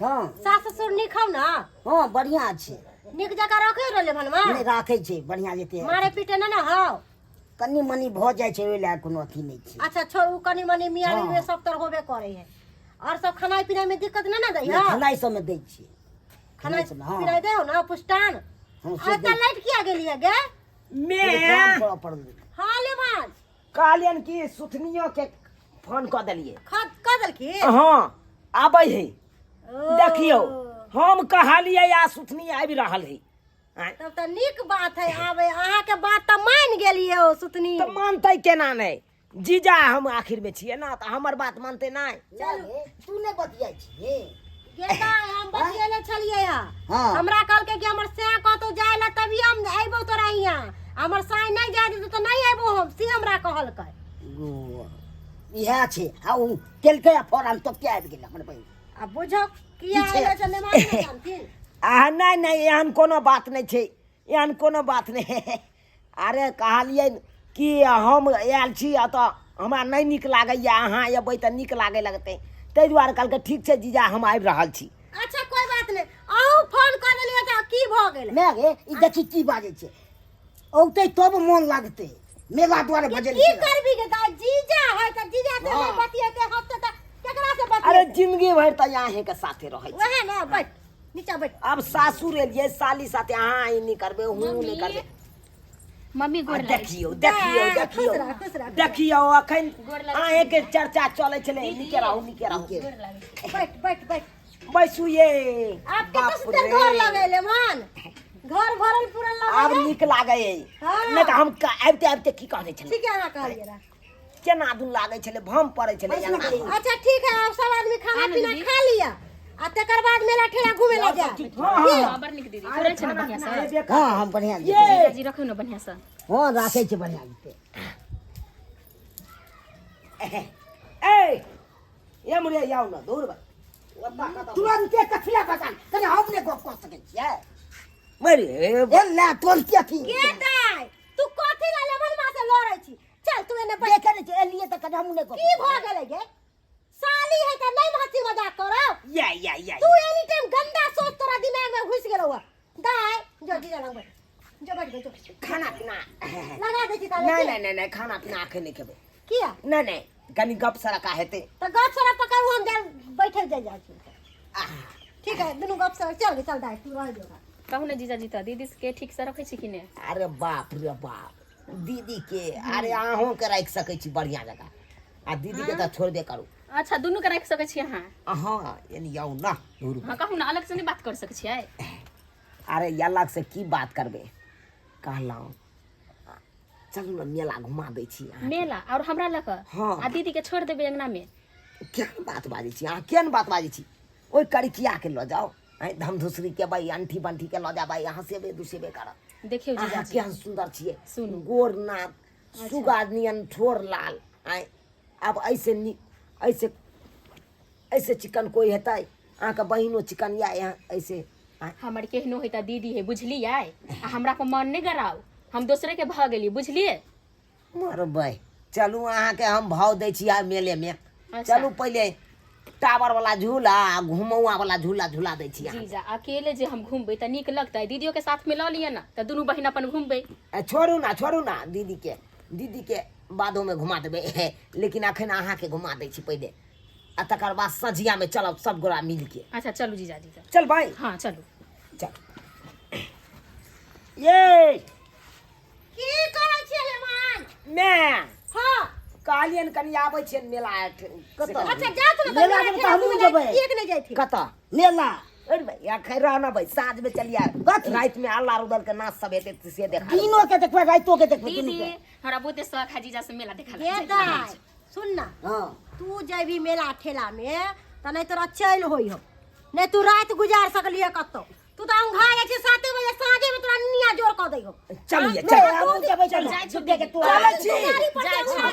हाँ। सास ससुर नीक हौ ना? हाँ, बढ़िया छै। नीक जकाँ रखे रहले भनमा? नहि राखै छै बढ़िया जेते। मारे पीटे नहि ने हौ? कनि मनि भऽ जाइ छै, ओहि लए कोनो अथी नहि छै। अच्छा छोड़, ओ कनि मनि मियाँ हाँ। बीबी सब तर होबे करे है। और सब खानाइ पिनाइ में दिक्कत नहि ने दै नहि, है? खेनाइ सबमे दै छियै। खानाइ सबमे, हाँ। पिनाइ दै हो ना पुष्टान? हाँ, से आ एतऽ दै। लाइट किया गेलियै गे? मे काम करऽ पड़लै। हाँ लेमान। कहलियन कि सुथनियो के फोन कऽ देलियै। खत कऽ देलखी? हाँ, आबै है। ओ। देखियौ, हम कहलियै आ सुथनी आबि रहल है। आँय, तब तऽ नीक बात है। आबे अहाँके बात तऽ मान गेलियै ओ सुतनी। तऽ मानतै केना नहि? जीजा हम आखिर में छियै ना, तऽ हमर बात मानतै नहि? चल, तू नहि बतियाइ छिही। गेदा हम बतियेले छलियै हा। हाँ। हमरा कहलकै कि हमर साय कहतौ जाय ला तभी हम अयबो तोरा हियाँ, हमर साय नहि जाय देतौ तऽ नहि अयबो हम, से हमरा कहलकै। गो, इएह छै। आ ओ केलकै आ फोन तो के आबि गेल हमर बहिन। आ बुझो किया की छै? आयल छै मेहमान नहि जानथिन। आ नहि नहि, एहन कोनो बात नहि छै, एहन कोनो बात नहि। अरे कहलियै कि हम आयल छी एतऽ, हमरा नहि नीक लागैए, अहाँ अयबै तऽ नीक लागै लगतै, ताहि दुआरे कहलकै ठीक छै जीजा, हम आबि रहल छी। अच्छा कोई बात नहि, अहूँ फोन कऽ देलियै तऽ की भऽ गेलै? माय गे, ई देखी की बाजै छै। औतै तब मोन लागतै, मेला दुआरे की बजेल। की करबी गे दाइ, जीजा है तऽ जीजा से नहि हाँ। बतियेतै हंसतै तऽ केकरा से अरे बतियेतै? जिंदगी भरि तऽ अहींके साथे रहै छी। वएह ने, बैठ नीचा बैठ। आब सासुर एलियै, साली साथे अहाँ ई नहि करबै, हूँ नहि करबै। मम्मी आ गोर लागै छी। देखियौ देखियौ बा, देखियौ। खुश रह, खुश रह। देखियौ, अखन गोर लागै छी। अहेंके चर्चा चलै छलै। नीके रहू, नीके रहू। गोर लागै छी। बैठ बैठ बैठ। बैसू ये। आब कतऽ बाप सुन्दर रे। घर लगेले मान, घर भरल पुरल आब लगे। नीक लागै। हाँ। नहि तऽ हम आबिते आबिते की कहने छलै? ठीक है, अहाँ कहलियै रह। केना दुन लागै छलै, भम पड़ै छलै अंगना मे। अच्छा ठीक है, आब सब आदमी खाना आनंद पीना जी। खा लिया आ तकर बाद मेला ठेला घूमे ला जाए। हाँ, बड़ नीक दीदी करै छै ने बढ़िआँ से? हाँ, हम बढ़िआँ। ये जीजाजी रखू ने बढ़िआँ से। हाँ, राखै छै बढ़िआँ जते। ए एमरे आउ ने, दौड़ बा। ओतऽ कतऽ? तुरन्ते कथिला बजान, कनि हम नहि गप कऽ सकै छियै? मरे ए ले, तुरन्ते अथी। गे दाइ, तू कथी ला लेमन मा से लड़ै छी? चल तू एने बैठ। देखे नहि छै, एलियै तऽ कनि हमहूँ नहि गप। की भऽ गेलै गे? साली है तऽ नहि हंसी मजाक करब? या या या। तू एनी टाइम गंदा सोच तोरा दिमाग में घुस गेलौ है। दाइ जो जीजा लग बैठ, जो बैठ जो। खाना पीना लगा दै छी ताले। नहि नहि नहि नहि, खाना पीना अखन नहि खेबै। किया? नहि नहि, कनि गप सड़का हेतै। तऽ गप सड़क पकड़ू, हम जा बैठल जाइ जाइ छी। ठीक है, दुनू गप सड़क चल गे, चल दाइ, तू रह जो। कहू ने जीजाजी, तऽ दीदी के ठीक से रखै छी कि नहि? अरे बाप रे बाप, दीदी के? अरे अहूँ के राखि सकै छी बढ़िआँ जकाँ, आ दीदी के तऽ छोड़बे करू। अच्छा, दुनू के राखि सकै छी अहाँ? अहाँ एनी आउ ना दूर। हाँ, कहू ने, अलग से नहि बात कर सकै छियै? अरे अलग से की बात करबै, कहलहुँ चलू ने मेला घुमा दै छी अहाँके। मेला और हमरा लऽ कऽ? हाँ। आ दीदी के छोड़ देबै अंगना में? केहन बात बाजै छी अहाँ, केहन बात बाजै छी? ओहि करिकिया के लऽ जाउ, आँय, धमधुसरी के भाई, अंठी बंठी के लऽ जाबै, हँसेबे दुसेबे करब। देखियौ अहाँ जीजाजी। केहन सुन्दर छियै। सुनू। गोर नाक सुगा नियन, ठोर लाल। आँय, आब ऐसे नी ऐसे ऐसे चिकन कोइ हेतै? अहाँके बहिनो चिकन या यहाँ ऐसे? आँय, हमर केहनो है तऽ दीदी है, बुझलियै? आ हमरा पर मन नहि गराउ, हम दोसरे के भऽ गेली, बुझलियै? मरबै, चलू अहाँके हम भाव दै छी आब मेलेमे। अच्छा। चलू, पहिले टावर वाला झूला आ घुमौआ वाला झूला झूला दै छी अहाँके। जीजा, अकेले जे हम घूमबै तऽ नीक लगतै? दीदियो के साथ में लऽ लिअ ने, तऽ दुनू बहिन अपन घूमबै। ए, छोड़ू ना, छोड़ू ना, दीदीके दीदीके बादोमे घुमा देबै, लेकिन अखन अहाँके घुमा दै छी पहिले, आ तकर बाद सझियामे चलब सब गोरा मिलके। अच्छा चलू जीजाजी तऽ। चल भाई। हाँ चलू। चल ये। की करै छियै लेमान? मैं हाँ। कहलियनि कनि आबै छियनि मेला कतऽ? अच्छा जा तू ने। मेला जेबै तऽ हमहूँ जेबै। एक नहि जाइथिन। कतऽ? मेला। अरे भाई, अखन रहना भाई, साँझ में चलिया। कथी? रात में अल्लाह रुदल के नाच सब हेतै से देखा देबै। दिनो के देखबै, रातिो के देखबै, दुनू दीदी, के। हमरा बहुते शौक है जीजा से मेला देखा गे दाइ, सुन ना। हाँ। तू जेबही मेला ठेला में तऽ नहि तोरा चैल होइ हौ, नहि तू राति गुजार सकलियै कतौ। तू तऽ औंघा जाइ छी 7 बजे साँझे में, तोरा निया जोर कऽ दै हौ। चलिए नहि, चल। हमहूँ जेबै। चल जाइ छी। झूठे के तू चलै छी। गाड़ी पर जाइ छी। चढ़ा।